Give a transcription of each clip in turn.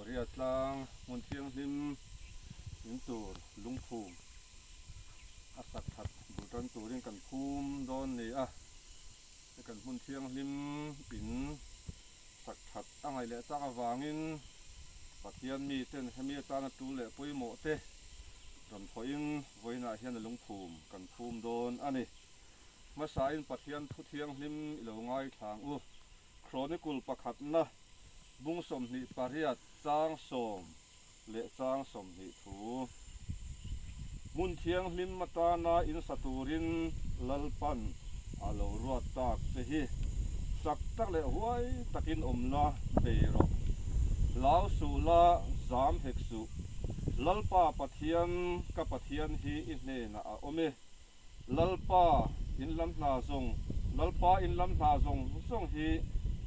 Moria tlang hmun thianghlim in tur lungphum a sak that bul tan turin kan phum dawn ni a, he kan hmun thianghlim in sak that a ngaih leh tak avangin Pathian miten hemi atana tul leh pawimawh te rawn thawhin vawiinah hian a lungphum kan phum dawn a ni. Hmasain Pathian thu thianghlim i lo ngaithlang u. Chronicle pakhatna bung 28 chang sawm leh chang 20 thu. Hmun thianghlim atana in sa turin Lalpan a lo ruat tak che hi chak tak leh huai takin awm la bei rawh. Hlau suh la zam hek suh. Lalpa Pathian ka Pathian hi i hnenah a awm e. Lalpa in lam hna zawng Lalpa in lam hna zawng zawng hi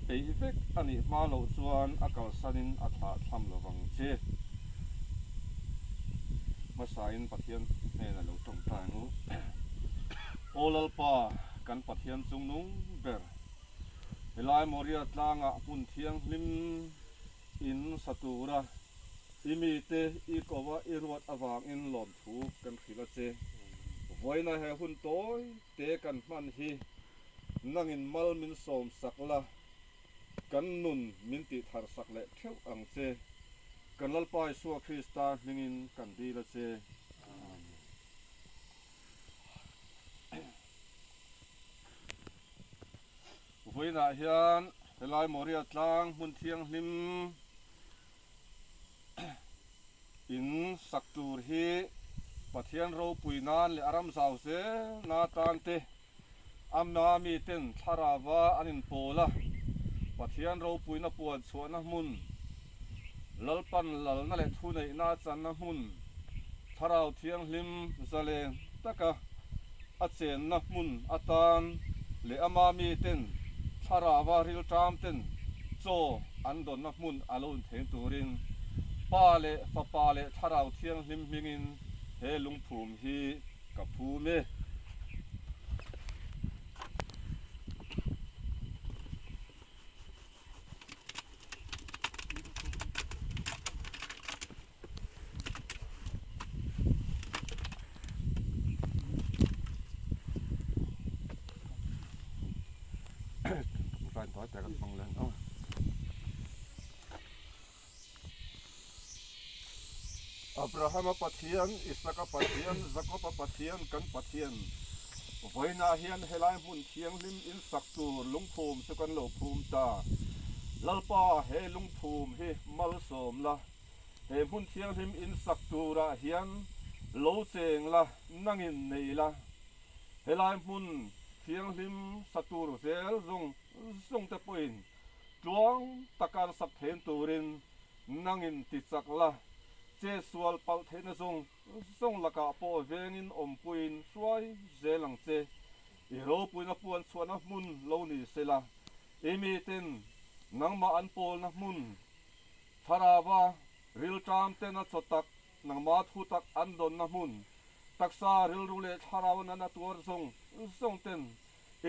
peih vek a nih hma loh chuan a kalsanin a thlah thlam lo vang che. Hmasain Pathian hnena lo tawngtai ang u. Aw Lalpa, kan Pathian chungnung ber, helai Moria tlangah hmun thianghlim in sa tura I mite i kova i ruat avangin lawmthu kan hrilh a che. Vawiina he hun tawi te kan hman hi nangin mal min sawm sak la, kan nun min tih thar sak leh theuh ang che. Kan Lalpa Isua Krista hmingin kan dil a che. Amen. Vawiinah hian helai Moria tlang hmun thianghlim In sak tur hi Pathian ropui nan leh a ram zau zel na tan te ama miten thlarava an inpawl a, Pathian ropuina puan chhuahna hmun, Lalpan lalna leh thuneihna a channa hmun, Thlarau Thianghlim zalen taka a chenna hmun atan leh ama miten thlarava rilṭam ten chaw an dawnna hmun a lo intheng turin Pa leh Fapa leh Thlarau Thianghlim hmingin he lungphum hi ka phum e. Abrahama Pathian, Isaka Pathian, Jakoba Pathian, kan Pathian, vawiinah hian helai hmun thianghlim in sak tur lungphum chu kan lo phum ta. Lalpa, he lungphum hi malsawm la. He hmun thianghlim in sak turah hian lo cheng la, nangin nei la. Helai hmun thianghlim sa tur zel zawng zawng te pawhin tluang taka an sak thein turin nangin ti chak la, che sual palh theihna zawng zawng lakah pawh vengin awmpuiin hruai zel ang che. I ropuina puan chhuahna hmun lo ni sela, i miten nangmah an pawlna hmun Thlarava rilṭam ten a chaw tak, nangma thu tak an dawnna hmun, taksa rilru leh thlarau nana tuar zawng zawng ten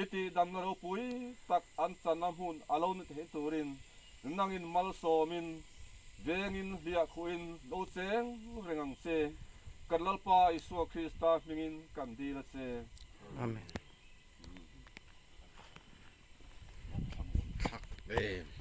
i tihdamna ropui tak an channa hmun a lo ni theih turin nangin malsawmin, vengin hliahkhuhin lo cheng reng ang che. Kan Lalpa Isua Krista hmingin kan dil a che. Amen. Thlak em.